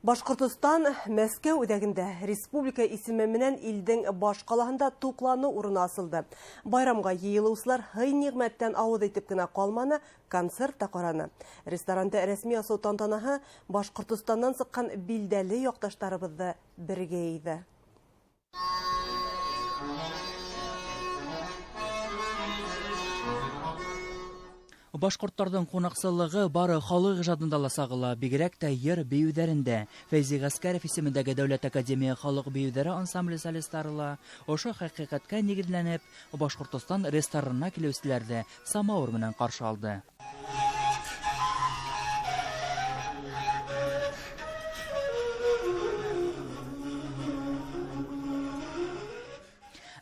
Башҡортостан Мәскәү үҙәгендә республика исеме менән илдең баш ҡалаһында туҡланыу урыны асылды. Байрамға йыйылыусылар һый-ниғмәттән ауыҙ итеп кенә ҡалманы, концерт та ҡараны. Ресторанда рәсми асыу тантанаһы Башҡортостандан сыҡҡан билдәле яҡташтарыбыҙҙы бергә йыйҙы. Башҡорттарҙың ҡунаҡсыллығы бары халыҡ ижадында ла сағыла, бигерәк тә йыр бейеүҙәрендә. Фәйзи Ғәскәров исемендәге Дәүләт академия халыҡ бейеүҙәре ансамбле солистары ла ошо хәҡиҡәткә нигеҙләнеп, Башҡортостан ресторанына килеүселәрҙе самауыр менән ҡаршы алды.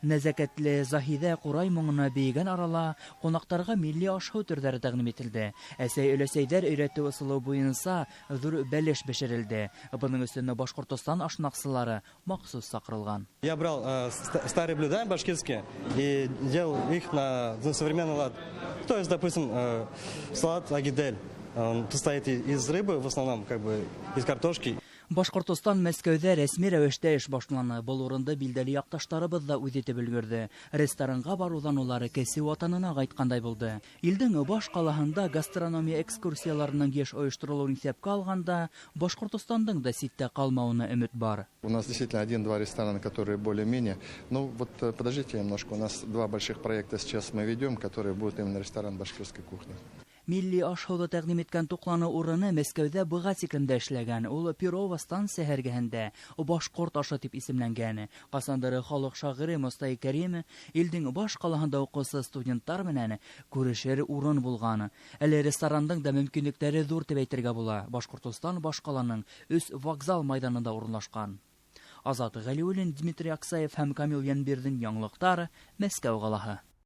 Нәзәкәтле Заһиҙә ҡурай моңона бейегән арала ҡунаҡтарға милли аш-һыу төрҙәре тәҡдим ителде. Әсәй-өләсәйҙәр өйрәтеү ысулы буйынса ҙур бәлеш бешерелде. Бының өсөн Башҡортостан ашнаҡсылары махсус саҡырылған. Я брал старые блюда башкирские и делал их на современный лад. То есть, допустим, салат агидель. Он состоит из рыбы, в основном, из картошки. Башҡортостан Мәскәүҙә рәсми рәүештә эш башланы. Был урынды билдәле яҡташтарыбыҙ ҙа үҙ итеп өлгөрҙө. Ресторанға барыуҙан улар кесе ватанына ҡайтҡандай булды. Илдең баш ҡалаһында гастрономия экскурсияларының йыш ойошторолоуын иҫәпкә алғанда, Башҡортостандың да ситтә ҡалмауына өмөт бар. У нас действительно один-два ресторана, которые более-менее. Подождите немножко, у нас два больших проекта сейчас мы ведем, которые будут именно ресторан башкирской кухни. Милли аш-һыуҙы тәҡдим иткән туҡланыу урыны Мәскәүҙә быға тиклем дә эшләгән. Ул Перова станция һәргәһендә башҡорт ашы тип исемләнгән. Ҡасандыр халыҡ шағиры Мостай Кәрим илдең баш ҡалаһында уҡыусы студенттар менән күрешер урын булған. Әле ресторандың да мөмкинлектәре ҙур тип әйтергә була. Башҡортостан баш ҡаланың 3 вокзал майҙанында урынлашҡан. Азат Ғәлиуллин, Дмитрий Аксаев һәм Камил Йәнбирҙин яңылыҡтар, Мәскәү ҡалаһы.